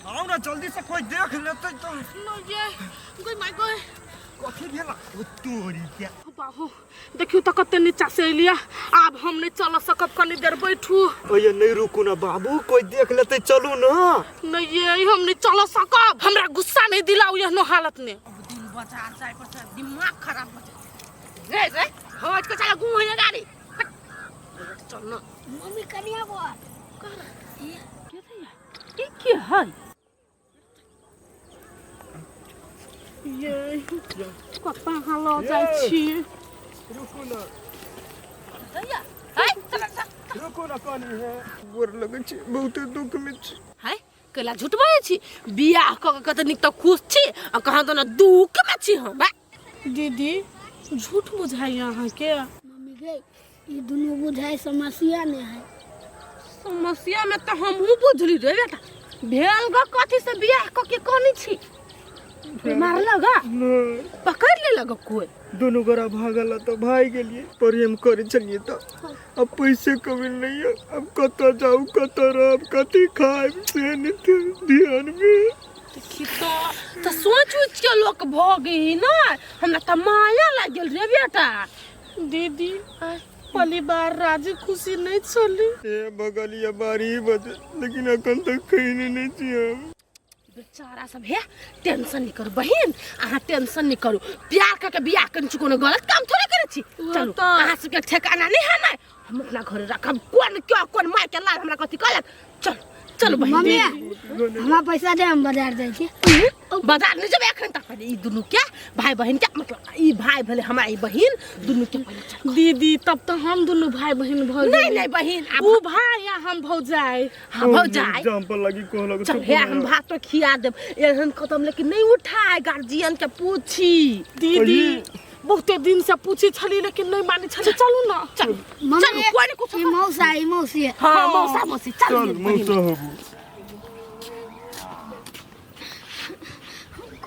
आउ ना जल्दी से कोई देख लेते तो। नहीं ये गई माय गई। कथी भेला ओ तोरी के? बाबू देखियो तो कते नीचा से एलिया, आब हम नहीं चल सकब, कनी देर बैठू। ओये नहीं, रुकू ना बाबू, कोई देख लेते, चलू ना। नहीं ये हम नहीं चल सकब, हमरा गुस्सा नहीं दिलाऊ एहनो हालत में। अब दिन बाजार जाए पर से दिमाग खराब हो जाए। रे रे हज के चला गुम हो जाए गाड़ी। हट। चल ना। मम्मी कनिया बोल के भैया ई के है? ये कतऽ अहाँ लऽ जाइ छी? रुकू ना। भैया है चल चल। रुकू ना कनी, है गोर लगै छै, बहुते दुख में छी। है कैला झूठ बजै छी? बियाह कऽ के कते नीक तऽ खुश छी आ कहाँ तऽ दुख में छी हम। बा। दीदी झूठ बुझाइया अहाँके? मम्मी गे, ई दुनू बुझाइ समस्या नहि है। समस्या में तऽ हमहूँ बुझली रे बेटा। भेल ग कथी से बियाह कऽ के कनी छी? कोई मारलक गा? नहीं। पकड़ लेलक ग कोई? दोनों गोरा भागल तो भाग गेलिए, प्रेम करे छलिए तो अब पैसे कमी नहीं है, अब कतऽ जाऊ, कतऽ रहब, कथी खाएब से नहीं ध्यान में। देखी तो सोच उच के लोक भऽ गई ना, हमरा तऽ माया लागि गेल रे बेटा। दीदी पहली बार राजी खुशी नहीं चली। ए बगलिया बारी बजे, लेकिन अखन तक खैने नहीं छी हम। बेचारा सब हे, टेंशन नहीं करू बहिन, अहाँ टेंशन नहीं करू। प्यार करके बियाह करने छी, कोनो गलत काम थोड़े करे छी। चलू, अहाँ सबके ठेकाना नहीं है ना, हम अपना घर रखब। कोन क्यों कोन मार के लाल हमरा कथी कहलक। चल चल बहिन। मम्मी हमरा पैसा दे, हम बाजार जाइ छी। बाजार नहीं जेबै एखन तक। पहिले ई दुनू के भाई बहिन के, मतलब ई भाई भेलै हमरा, ई बहिन, दुनू के पहिले चल। दीदी तब तो हम दुनू भाई बहिन भऽ नहीं गेली। नहीं बहिन, आब उ भाई आ हम भौजाई। हाँ भौजाई। जाम पर लगी कहलक। चल हे, हम भातो खिया देब। एहन कदम लेकिन नहीं उठाए, गार्जियन के पूछी। दीदी बहुते दिन से पूछी छली लेकिन नहीं माने छली। चलू ना। चल। मम्मी चल, कोई नहीं कुछ। ई मौसा, ई मौसी है। हाँ मौसा मौसी, चल चल बहिन। मौसा हबू।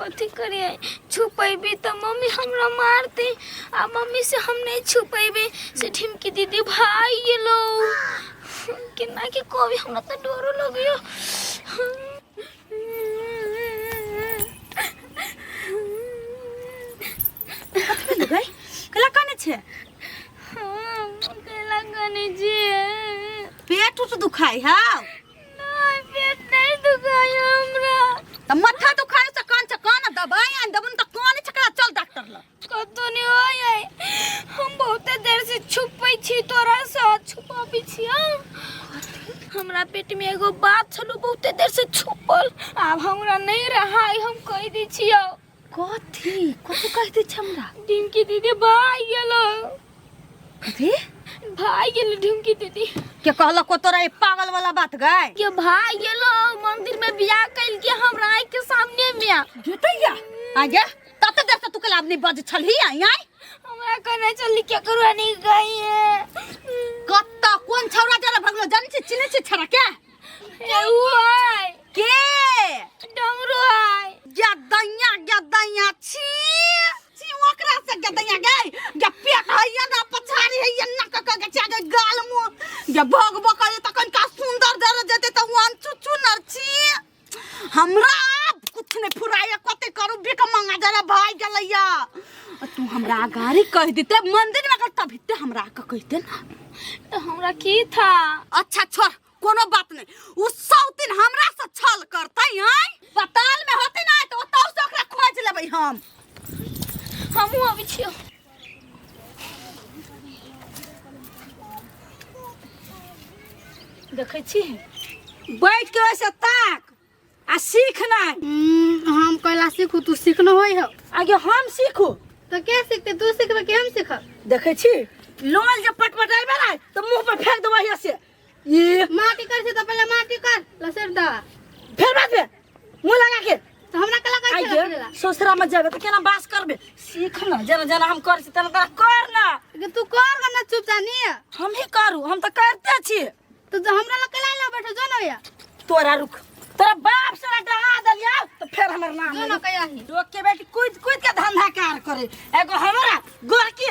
कथी करिए? छुपेबी तऽ मम्मी हमरा मारते, आ मम्मी से हम नहीं छुपेबे से ढिमकी दीदी भाग गेलो। केना के कहबी, हमरा तऽ डरो लगैयो। गई कैला कने छे? कैला कने छियै? पेट उट दुखाई हौ? नहीं, पेट नहीं दुखाई हमरा। त माथा दुखाई से कान से कान दबाई आन देबन त कान छकरा, चल डॉक्टर लग। कतौ नहीं होय है, हम बहुते देर से छुपै छी तोरा से, छुपाबै छी हम। हमरा पेट में एगो बात छलो बहुते देर से छुपल, आब हमरा नहीं रहाय, हम कह दै छियौ। कथी कथी कह दै छै हमरा? ढिमकी दीदी भाग गेलो। कथी भाग गेलो ढिमकी दीदी? के कहलक तोरा ई पागल वाला बात गए? के भाग गेलो, मंदिर में बियाह कैल के हमरा आँख के सामने में। गेटैया आगे तते देर से तू कल आदमी बज छलही आई आई। हमरा कहने चली केकरो नहीं गई है। कत्ता कोन छौड़ा जरा भगलो जान छी, चिन्है छी छौड़ा के? ए उ है। के? डमरू है। गदैया गदैया छी छी ओकरा से गदैया गई गे, पेट हैया ना पछाड़ी हैया ना क क गे गे गाल मुंह गे भग बकरे तखन का सुंदर दर जेते त वन चुचु नर छी। हमरा आब कुछ नहीं फुराया, कते करू बिक मंगा जरा भाई गेलैया। तू हमरा गाड़ी कह देते मंदिर में अगर तभी ते हमरा के कहते ना। तो हमरा की था? अच्छा छोड़, कोनो बात नहीं, उ सौ दिन हमरा से छल करतै आय पताल में होते ना तो ओतौ से ओकरा खोज लेबै हम। हमहूँ अबै छियौ। देखै छी बैठ के वैसे ताक आ सीख ना। हम कैला सीखू? तू सीखनो होई हो। आगे हम सीखू? तो के सीखते? तू सीखबे कि हम सीखब? देखै छी लोल जे पटपटाइबे ना तो मुंह पर फेंक देबै हिया से। ये माटी कर से तो पहले माटी कर लसर दा, फेर बाद में मुंह लगा के। तो हमरा कला आई कैसे गे लसरेला? ससुरा में जाबे तो केना बास करबे? सीख ना, जेना जेना हम करै छी तेना तेना कर ना। कि तू कर ग ना चुपचाप नहीं। हम ही करू, हम तो करते छी। तो जो हमरा लग कला ला बैठो जो ना या। तोरा रुक, तोरा बाप से डरा देलिया तो फेर हमर नाम जो ना कया ही। लोग के बेटी कूद कूद के धंधा कार करे, एगो हमरा गोर के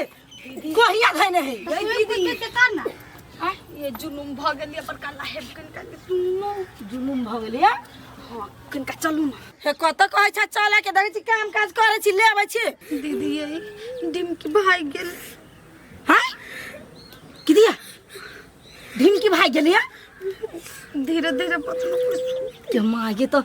गोहिया धैने है। तो तू कूद के कर ना। ये जुलुम भऽ गेलियै बड़का लाहेब कनिका सुनू जुलुम भऽ गेलियै। हाँ कनिका चलू ना। हे कतऽ कहै छै चले के, देखै छी काम काज करै छी, ले अबै छी। दीदी ये डिमकी भागि गेल। हाँ की दिया ढिमकी भागि गेलियै? धीरे धीरे बचलू। के माँ ये तो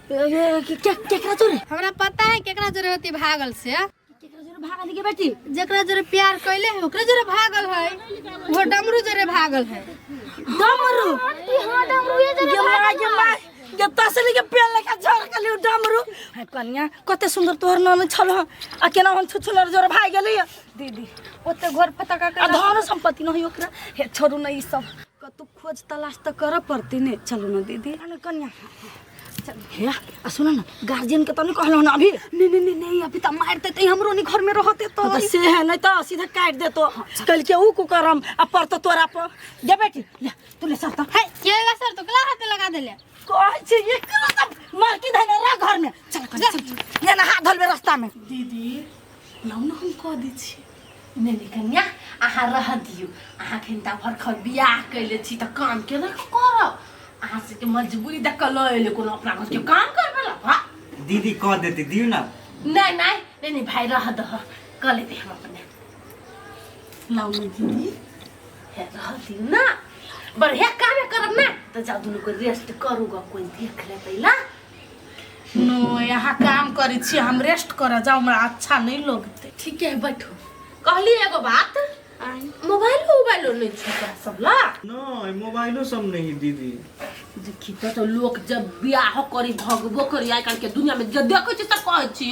केकरा जोरे? हमरा पता है केकरा जोरे होती भागल से। केकरा जोरे भागल के बेटी? जेकरा जोरे प्यार कैले है ओकरे जोरे भागल है, वो डमरू जोरे भागल है। डमरू? हां डमरू जोरे। ये माँ ये माँ ये तसली के पेड़ लेके झड़ गेली डमरू। हे कन्या कते सुंदर तोहर ननद छल आ केना हम छुछुनर जोरे भागि गेली। दीदी ओते घर फटका के आ धन संपत्ति नहीं ओकरा। हे छोड़ू ना ई सब, कतौ खोज तलाश तऽ करऽ पड़तै ने। चलू ना दीदी। अरे कन्या हे आ सुन ना, गार्जियन के तो नहीं कहलो ना अभी? नहीं नहीं नहीं नहीं अभी तऽ मारि देतै, हमरो नहीं घर में रहते तो। तो से है नहीं तो सीधा काट देतो कल के ऊ कुकरम आ पर तो तोरा पर। दे बेटी ले तू ले सर तो। है के सर तो कला हाथ लगा देले कहै छै ये केना तब मारकी धने रह घर में। चल कन्या चल ये ना हाथ धोलबे रास्ता में। दीदी लाउ ना हम कह दै छी। नहीं नहीं कन्या अहाँ रह दियौ, अहाँ खिनता भरखर बियाह कैले छी तऽ काम केना करब? अहाँ सबके मजबूरी देख कऽ लऽ एलै, कोनो अपना घरके काम करबै ला। हाँ दीदी कह देती दियौ ना। नहीं नहीं नहीं नहीं भाई रह दह, कह लेते हम अपने। लाउ ना दीदी। हे रह दियौ ना, बढ़िया काम करब ना तऽ जाउ दुनू को रेस्ट करू ग, कोई देख लेतै ना। नो यहाँ काम करै छी हम, रेस्ट करऽ जाउ, हमरा अच्छा नहीं लगतै। ठीक है बैठू। कहली एगो बात, मोबाइलो उबाइलो नहीं छै तोरा सब ला? नहीं मोबाइलो सब नहीं दीदी। देखी तो लोग जब बियाह करी भगबो करी आइ काल्हि के दुनिया में जे देखै छी सब कहै छी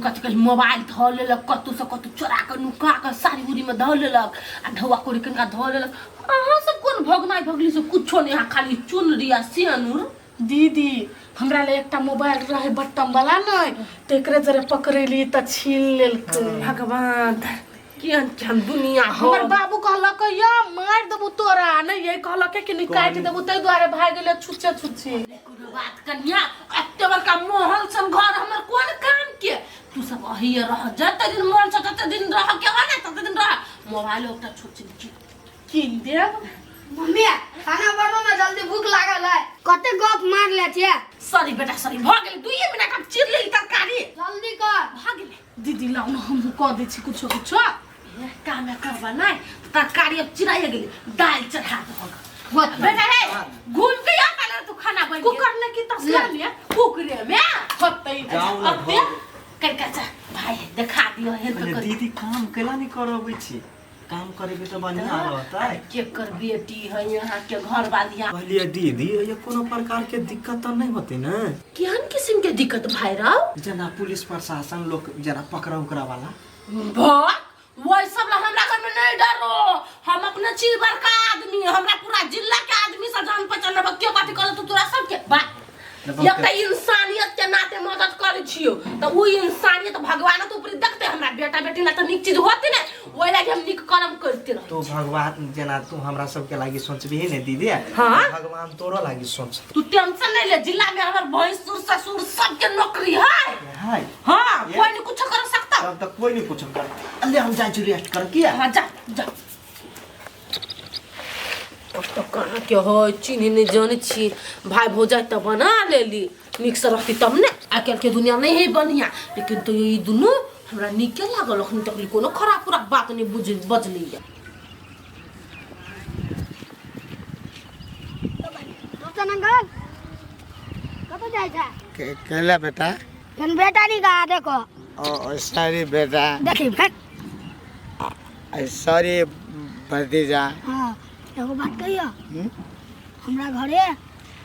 कथी कही मोबाइल धऽ लेलक कतौ से कतौ चोरा कऽ नुका कऽ साड़ी उड़ी में धऽ लेलक आ ढौआ कोड़ी कनिका धऽ लेलक। अहाँ सब कोन भगनाइ भगली से कुछो नहीं, अहाँ खाली चुनरी आ सियानूर। दीदी हमरा ले एकटा मोबाइल रहे बटम वाला नहीं तो एकरे जरे पकड़ेली तऽ छीन लेलकै। भगवान केहन केहन दुनिया। हमर बाबू कहलक या मारि देबू तोरा, नहीं ये कहलक कि नहीं काटि देबू, ताहि दुआरे भागि गेलै छुच्छे छुच्छे। कोनो बात कन्या, एते बड़का महल सन घर हमर कोन काम के? तू सब अहिए रह, जते दिन मन छ तते दिन रह के हो ना तते दिन रह। मोबाइल एकटा छोट छिन कीन देब। मम्मी खाना बनो ना जल्दी, भूख लागल है। कते गप मार ले छियै? सॉरी बेटा सॉरी, भऽ गेलै 2 मिनट हम चीर लेली तरकारी, जल्दी कर। भऽ गेलै। दीदी लाउ ना हमहूँ कह दै छी कुछो कुछो। काम करबा नहीं तरकारी अब चिराइए गेली, दालि चढ़ा दहक। बेटा हे घूम के आ पहले तू खाना बन कुकर ने की तसला में कुकरे में होतै। जाउ ना। अते कनिका चा भाई देखा दियो हे तो। अरे दीदी काम केला नहीं करबै छी, काम करेबे तऽ बढ़िया रहतै। केकर बेटी है यहाँ के घर वाली? कहलियै दीदी ये कोनो प्रकार के दिक्कत तऽ नहीं होतै ने? केहन किस्म के दिक्कत भाई राव? जेना पुलिस प्रशासन लोग जेना पकड़ा उकड़ा वाला। भक वही सब ला हमरा घर में नहीं डरो, हम अपने छी बड़का आदमी, हमरा पूरा जिला के आदमी से जान पहचान रहबे, के कथी करे तू तोरा सबके बा एक इंसानियत के नाते मदद करे छियो त उ इंसानियत भगवान तो ऊपर देखते, हमरा बेटा बेटी ला त नीक चीज होते ने, ओइ लागी हम नीक कर्म करते रह। तो भगवान जेना तू हमरा सबके लागि सोचबिही ने दीदी, हाँ? भगवान तोरो लागि सोच। तू टेंशन नहीं ले, जिला में हमर भैंसुर ससुर सबके नौकरी है। है हाँ कोई नहीं कुछ कर सकता। तब तक कोई नहीं कुछ कर। अल्ले हम जाइ छी रेस्ट कर किया। हाँ जा जा। तो कहाँ के हो चिन्ह नहीं जाने छी भाई भौजाई तो बना लेली, नीक से रहती तब ने। आइ काल्हि के दुनिया नहीं है बढ़िया, लेकिन तो ई दुनू हमरा नीके लागल, अखन तक कोनो खराब खराब बात नहीं बुझ बजली। अंकल कतऽ जाइ छै? केला बेटा। फेन बेटा नहीं कहा देखो। ओ सॉरी बेटा। देखी फेन। सॉरी भतीजा। हाँ एगो बात कहियो, हमरा घरे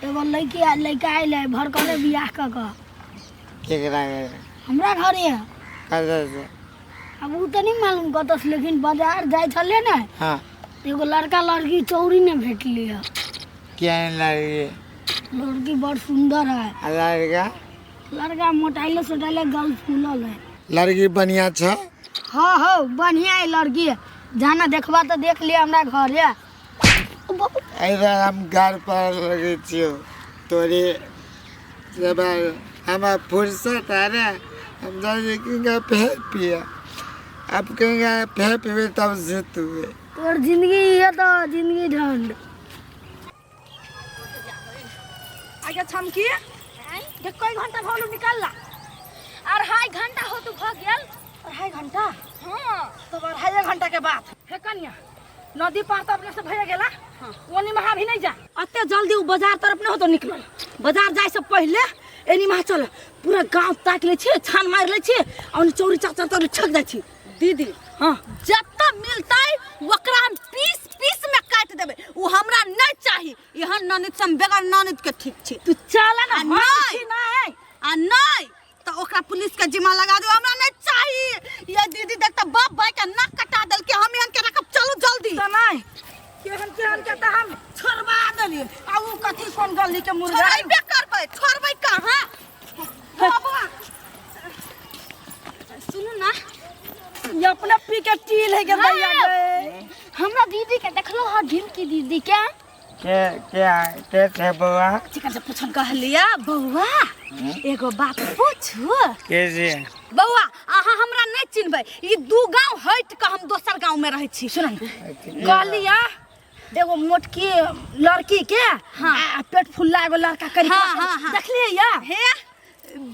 एगो लड़की लड़का आयल है भरकले बियाह कऽ कऽ। केकरा? हमरा घरे। कतऽ से? अब उ तऽ नहीं मालूम कतऽ से, लेकिन बाजार जाइ छलै ने। हाँ एगो लड़का लड़की चौरी ने भेटली है। केहन लड़की? लड़की बड़ सुंदर है। आ लड़का? लड़का मोटाइले सोटाइले गल फूलल है। लड़की बढ़िया छ? हाँ हो बढ़िया है लड़की, जाना देखबा तो देख लिया हमरा घरे। इधर हम घर पर लगे छियो तोरे, जब हमार फुर्सत है ना हम जाके फेर पिया, अब कहेंगे फेर पीबे तब जीतबे। तो तोर जिंदगी ये तो जिंदगी ढंड। आगे छमकी देख कई घंटा भलो निकालला। अढ़ाई घंटा हो तो भ गेल। अढ़ाई घंटा? हाँ। तो अढ़ाई घंटा के बाद हे कन्या नदी पार तो अपने से भैया गेला। हाँ। ओनी महा भी नहीं जा अते जल्दी उ बाजार तरफ नहीं हो तो निकलल। बाजार जाए से पहले एनी महा चल पूरा गांव ताक ले छी, छान मार ले छी और चौरी चाचर तर छक जाय छी। दीदी हां जत्ता मिलतै ओकरा हम पीस पीस में काट देबै, उ हमरा नहीं चाही। एहन ननद से हम बेगर ननद के ठीक छी। तू चल ना, आ हम नहीं। छी नहीं। आ नहीं तो ओकरा पुलिस के जिम्मा लगा दो, हमरा नहीं चाही। ये दीदी देख त बाप भाई के नाक कटा देल के हम एहन के रखब। चलू जल्दी। त नहीं केहन केहन के त हम छोड़बा देलिए। आ उ कथी कोन गली के मुर्गा छोड़बे करबै, छोड़बै कहाँ? बाबा सुनू ना, ये अपना पी के टील है के भैया गे। हमरा दीदी के देखलो हा ढिमकी दीदी के। के के के छे बउआ? चिकन से पूछन कहलिया बउआ एगो बात पूछू। के जे बउआ अहाँ हमरा नहीं चिन्हबै, ई दू गांव हट के हम दोसर गांव में रहै छी। सुन कहलिया एगो मोटकी लड़की के। हाँ। आ पेट फुल्ला एगो लड़का करी। हाँ, हाँ, हाँ। देखलिए या हे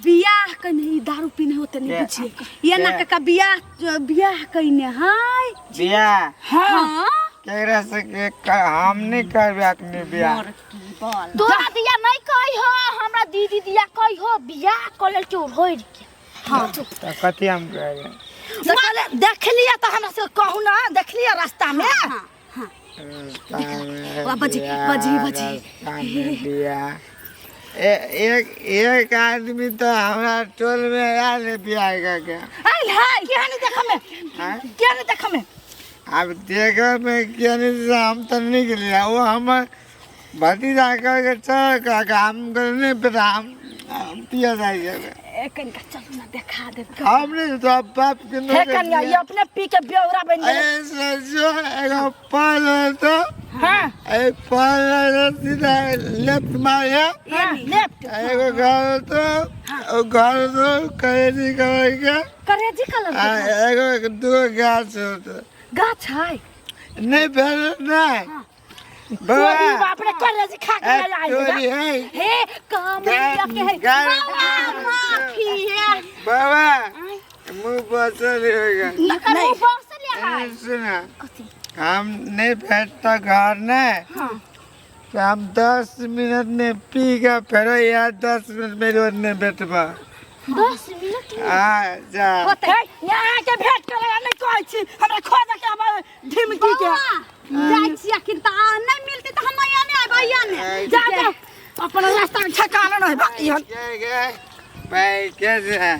बियाह कने ई दारू पीने होते नहीं बुझिए ये ना काका बियाह बियाह कने हाय बियाह। हाँ। केकरा से के हम नहीं करबे अखनी बियाह। तोरा दिया नहीं कही हो, हमरा दीदी दिया कही हो बियाह कऽ लेल के होइ के। हां त कथी हम करबे? त कहले देखलिए त हमरा से कहू ना, देखलिए रास्ता में। हां हां वा बजी बजी बजी बियाह एक एक आदमी तो हमरा टोल में आयल है बियाह करके। आयल है के नहीं देख में, के नहीं देख में। अब देखे में के नहीं, हम तो नहीं गेलिए। वो हमर भतीजा करके चल काका हम नहीं पता, हम पिया जाइए। ए कनिका चलू ना देखा देब। हम नहीं तो बाप के हे कन्या ये अपने पी के बेवरा बन गेल। ऐसे जो एगो पाल तो। हां ए पाल सीधा लेफ्ट मारिया। हां लेफ्ट। एगो घर तो ओ घर तो करेजी कलर के, करेजी कलर के एगो दो गाछ होत। गाछ है नहीं भेल नहीं। बा बाप रे करेजी खा के आइल है। हे काम के है माफी है बाबा मुंह बसल होगा। नहीं बसल है। सुना हम नहीं भेटता घर ने। हाँ। तो हम 10 मिनट में पी के फिर यार 10 मिनट में रोड में बैठबा। 10 मिनट में? आ जा यहाँ के भेंट करे नहीं कहै छी हमरा खोज के आब ढिमकी के जाइ छी अखन त नहीं मिलते त हम यहाँ नहीं आबे, यहाँ नहीं जा जा अपन रास्ता में ठेकाना नहीं बा यहाँ के भाई कैसे है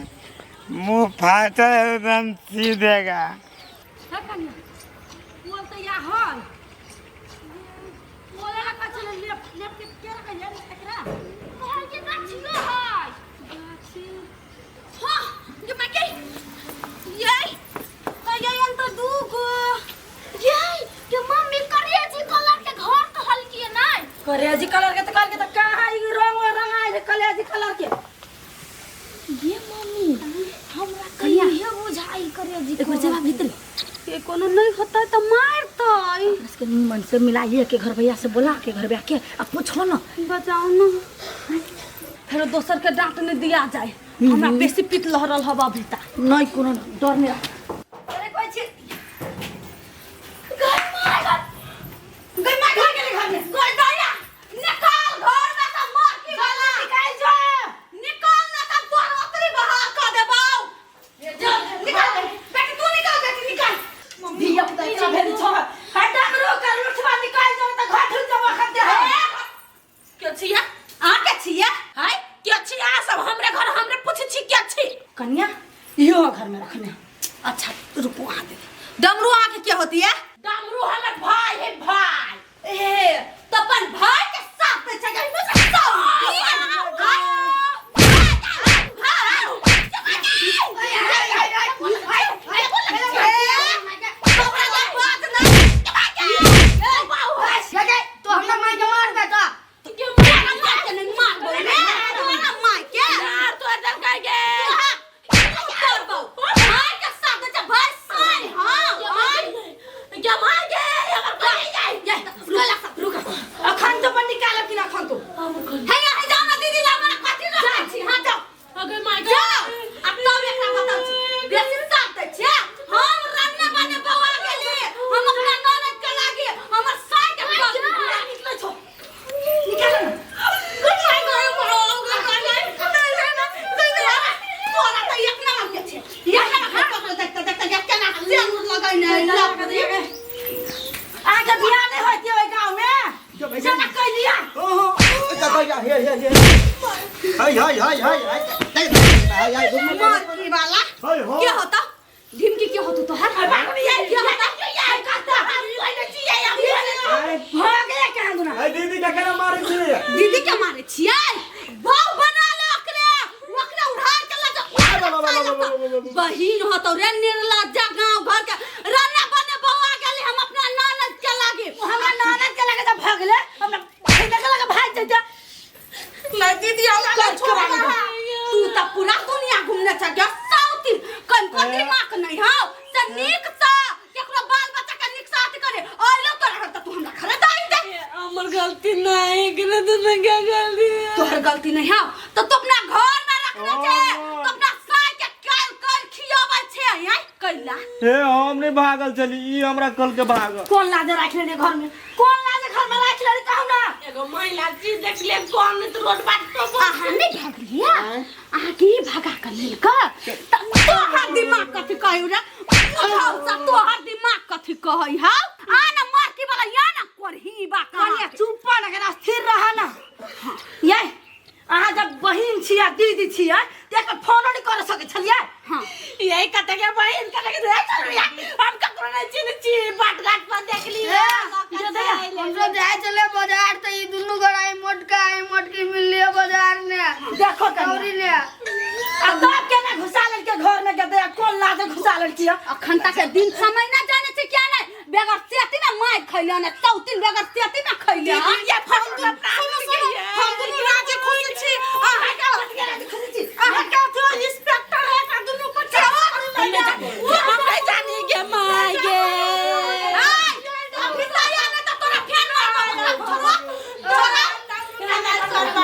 मुंह फाटा एकदम सी देगा। बोल त या है बोले ना कछ लेप लेप के के रखै है एकरा कहल के गाछियो है गाछी। हां ये मैं के ये ये अंत दू गो ये के मम्मी करेजी कलर के घर कहल के नहीं करेजी कलर के त कहल के त कहां ई रंग रंग आइल कलेजी कलर के। ये मम्मी हमरा कहियो बुझाई करेजी एक बार जवाब भीतर के कोनो नहीं होता त मारतै। इसके मन से मिलाइए के घर भैया से बोला के घर भैया के अब पूछो ना बचाओ ना फिर दोसर के डांट नहीं दिया जाए। हमरा बेसी पीत लहरल हवा अभी ता नहीं कोनो डर नहीं। अरे कोई छी गई मार गई मार गेली घर में गई दया निकाल घर में से मार की वाला निकाल जो निकाल ना त तोर ओकरी बहार कर देबौ। निकाल बेटी तू निकाल बेटी निकाल। धिया पुता इतना भेल छो हटा करो कर लुठवा निकाल जो त घर ढुक जब अखन दे के छिया आ के छिया हाय के छिया सब हमरे घर हमरे पूछ छी के छी कन्या इहो घर में रखने। अच्छा रुको आ दे डमरू आ के क्या होती है? डमरू हमर भाई है भाई। ए तो अपन भाई के साथ पे जगह में सब तो हमरा माय के मार दे तो भाई के साथ भाई साई। हां कर हे हे जाओ ना दीदी ला हमरा कथी रखै छी हां जाओ अगर माय जाओ अब तब एकरा बताउ छी बेसी साथ दै छियै हम रन्ना बने बौआ गेली हम अपना ननद के लागी हमर साइ के पग निकलै छौ निकाल ना my गयो तोरा त एक नंबर के छै एक नंबर के पकड़ देखते देखते के केना सेनुर लगैने अहाँके बियाह नहि होइत ओहि गाँवमे जेना कहि लिअ हे हे हे हाय हाय हाय हाय हाय हाय हाय मरकी वाला हाय हो के होता ढिमकी के होतो तोहर के होता भऽ गेलै कहाँ दुना हाय दीदी के केना मारै छी दीदी के मारे छियै बहु बना ले ओकरे ओकरे उधार के लऽ जा बहिन होतो रे निर्लज्जा गांव घर के रन्ना बने बौआ गेली हम अपना ननद के लागे हमरा ननद के लगे तऽ भऽ गेलै हमरा बहिन के लगे भागि जैते नहीं दीदी हमरा कर छोड़ा छोड़ा तू त पूरा दुनिया घूमने छ गे साउथी कनको दिमाग नहीं हौ से नीक सा केकरो बाल बच्चा के नीक साथ करे अइलो तोरा घर त तू हमरा घरे दाई दे हमर गलती नहीं करे तो मैं क्या गलती है तोहर गलती नहीं हौ त तू अपना घर में रखने छे तू अपना साय के काल काल खियाबै छे आय कैला हे हम नहीं भागल चली ई हमरा कल के भागल कोन लाजे राखि लेने घर में कोन लाजे घर में राखि लेने कहू ना एगो महिला चीज देख ले कौन नहीं तो रोड बाट पर अहाँ नहीं भागलिया अहाँ की भगा कर लेलक त तोहर दिमाग कथी कहै रे उठाउ सा तोहर दिमाग कथी कहै हौ आ ना मारकी वाला या ना करही बा कनिया चुप न करा स्थिर रह ना ये अहाँ जब बहिन छी आ दीदी छी तऽ एक फोनो नहीं कर सकै छलियै हां यही कते के बहिन कते के देख चलू यार हम ककरो नहीं चिन्ह छी बाट घाट पर देख लिए हम सब जाए चले बाजार तो ये दुनू गोरा मोटका आई मोटकी मिल लिया बाजार में देखो कनिया दौड़ी ले आ तब केना घुसा लेलकै घर में के कोन लाजे घुसा लेलकै अखन तक दिन समय ना जाने छै क्या नहीं बेगर सेती ना मार खैले ना चौतीन बेगर सेती ना खैले ये फोन सुनो सुनो हम दुनू राजे खुशी छी अहाँ के अहाँ के अथी इंस्पेक्टर है का दुनू पर हम नहीं जानी गे माय गे अभी लाया ना तो तोरा फेन मारबो छोड़ा छोड़ा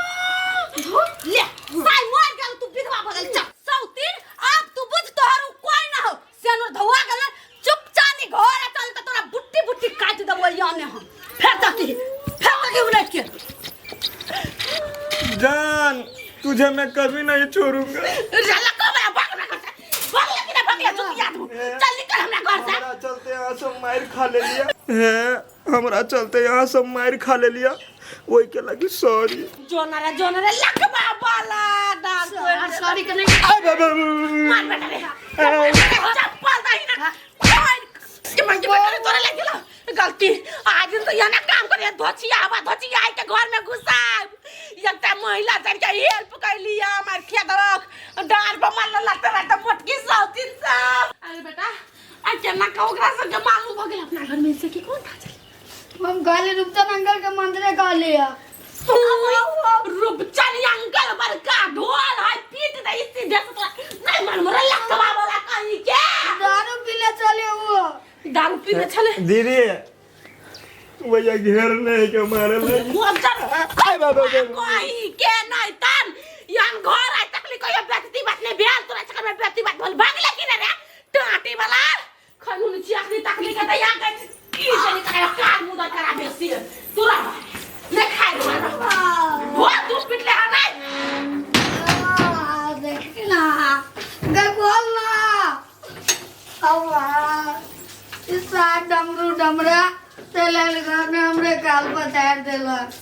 ले साई मर गेल तू विधवा भऽ गेल चल सौतीन आब तू बुझ तोहर उ कोई ना हो सेनुर धोआ गेल चुपचाप घर आ चल त तोरा बुट्टी बुट्टी काटि देबो याने हम फेर तकी फेर तकी उलट के जान तुझे मैं कभी नहीं छोड़ूंगा जाला को बड़ा भाग ना घर से भाग ले कि ना भाग ले जुतिया दू चल निकल हमरा घर से हमरा चलते यहाँ सब मार खा ले लिया हे हमरा चलते यहाँ सब मार खा ले लिया वही के लगी सॉरी जोना रे जोना रे लखबा वाला डांस सॉरी के नहीं मार बेटा रे चप्पल दही ना के मन के बेटा रे तोरा ले गेलो गलती आज तो यहाँ ना काम करे धोचिया आवा धोचिया आई के घर में घुसा एकटा महिला जान के हेल्प कैली हमार खेत रख डार पर मारल लगता रहता मोटकी सौतीन सब अरे बेटा आ केना का ओकरा सब के मालूम भ गेल अपना घर में से कि कौन था चल हम कहले रूपचंद अंकल के मंदिरे कहले है रूपचंद अंकल बड़का ढोल है पीट दे सीधे से तोरा नहीं मन मोरा लखवा वाला कहीं के दारू पीले चले वो दारू पीने छले दीदी भैया घेरने के मारे ले गोचर आय बाबा कहीं के नहीं तन यान घर आइ तकली कहियो व्यक्ति बात नहीं भेल तोरा चक्कर में व्यक्ति बात भल भागले कि नहीं रे टाटी वाला खनुन चियाखनी तकली के दया के की जनी करे कान मुदा करा बेसी तोरा नहीं खाए हो तू पिटले हा नहीं देख ना गए बोल ना अब इस साथ डमरू डमरा चलल घर में हमरे काल पछाड़ देलक।